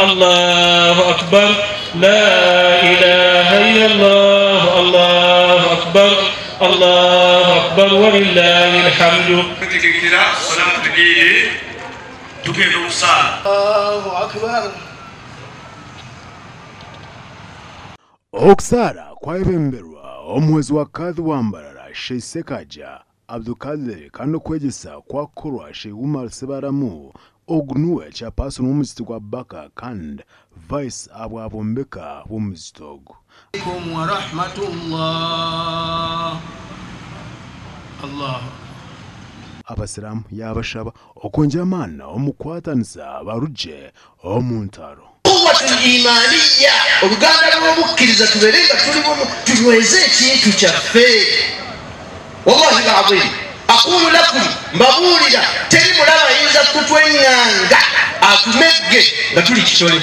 Allahu Akbar Laa ilaaha illallah Allahu Akbar Allahu Akbar walillahil hamdu. Tutegekera Salatul Eid tugenda okusaala. Allahu Akbar. Okusaara kwayebemberwa omuhwezi wa Kadhi wa Mbarara Sheikh Sekaja Abdulkadir kandi okwegyesa kwakorwa Sheikh Umar Ssebaramu ogu niwe Chairperson w'omuzigiti gwa Baka kandi Vice ahabw'abombeka b'omuzigiti ogu. Alaikum warahmatullah Allah. Abasiraamu yaabashaba okwongyera amaani omu kukwatanisa barugye omu ntaro. Quwwatul Imaaniyya, oluganda lw'obukkiriza tubeere nga tuli bumu tunyweze ekintu kyaffe. Wallahi al-azim aqulu lakum, mbabuulira teri mulabe ayinza kutweŋŋanga atumegge nga tuli kitole.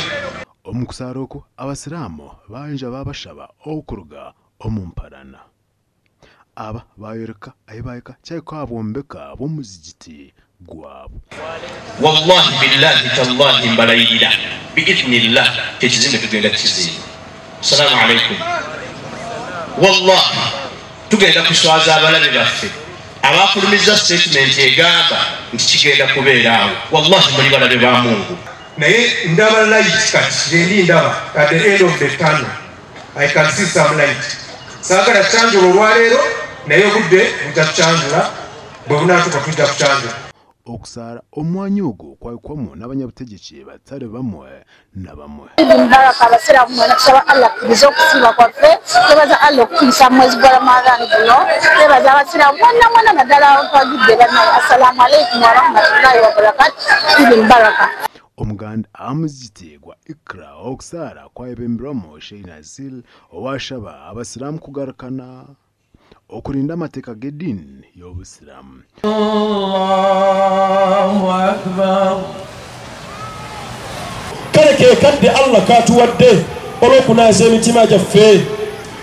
Omu kusaara oku, Abasiraamu baija baabashaba okuruga omu mparana. Aba baayoreka ahi baahika kyahika aha bwombeka bw'omuzigiti gwabo. Wallahi billahi tallahi mbalayirira bi'idhnillah nti ekizimbe tugenda kukizimba. Salaamu alaikum. Wallahi tugenda kuswaza abalabe baffe abafulumizza statement egamba nti kigenda kubeera awo. Wallahi muli balabe ba Mungu. Naye ndaba light kati gyendi ndaba at the end of the tunnel I can see some light. Saagala kukyanjula olwaleero naye obudde bujja kukyanjula bwe bunaatuuka tujja kukyanjula. Okusaara omwanya ogu kwahikwamu n'abanyabutegyeki batari bamwe na bamwe. Eid Mubarak abasiraamu mwena tusaba Allah akkirize okusiiba kwaffe twebaza Allah okutuyisa mu mwezi gwa Ramadhan guno twebaza abasiraamu mwena mwena naddala abatwagidde banaye Assalamu alaikum warahmatullahi wabarakatuh Eid Mubaraka. Omuganda aha muzigiti gwa Iqra okusaara kwayebemberwamu Sheikh Nazir owashaba abasiraamu kugarukana okurinda amateeka g'ediini y'obusiraamu. Allahu Akbar. Kale ke kadde Allah k'atuwadde olw'okunaaza emitima gyaffe,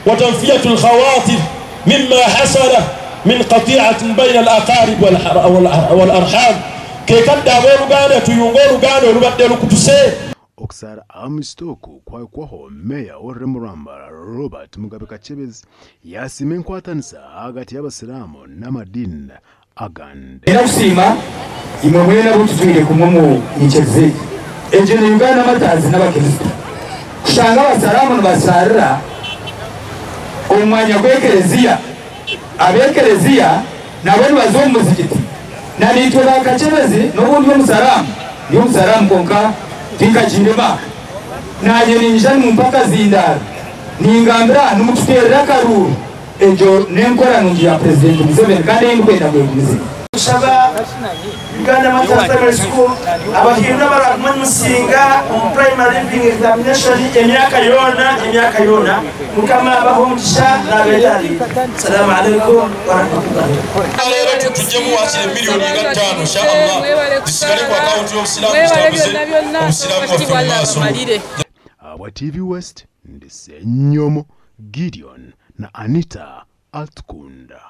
wa tanfiyatul khawatir mimma hasala min qati'atin bayna al aqarib wal arham, ke kadde ab'oluganda tuyunge oluganda olubadde lukutuse. Okusaara aha muzigiti oku kwahikwaho Meeya w'orurembo rwa Mbarara Robert Mugabe Kakyebezi yaasiima enkwatanisa ahagati y'abasiraamu n'amadiini agandi. Era kusiima imwe mwena abu tutwire kumwe omu nyikiriza egi. Egyo ni Uganda Martyrs n'Abakristo. Kushanga Abasaraamu nibasaarira omu mwanya gw'ekereziya, ab'ekereziya nabo nibaza omu muzigiti. Na naitwe ba Kakyebezi n'obu ndi Omusaraamu, ndi Omusaraamu kwonka tinkagiire Maaka. Naanye niinyija nimumpa akazindaaro ningambira aha nimututeerera akaruuru. Egyo n'enkora nungi ya Purezidenti Museveni kandi ei ndikwenda ngu egumize. Nshaba Uganda Martyrs Primary School abahindu abaraguma nimusinga omu Primary Leaving Examination emyaka yoona emyaka yoona Mukama abahe omugisha nabeeta Salaam Alaikum Warahmatullahi. Leero tuggyemu waakiri emiliyoni nga ttaano insha Allah zisigale ku akawunti y'Obusiraamu zitambuze Obusiraamu bwaffe mu maaso. Ahabwa TV West, ndi Ssenyomo Gideon na Anita Atukunda.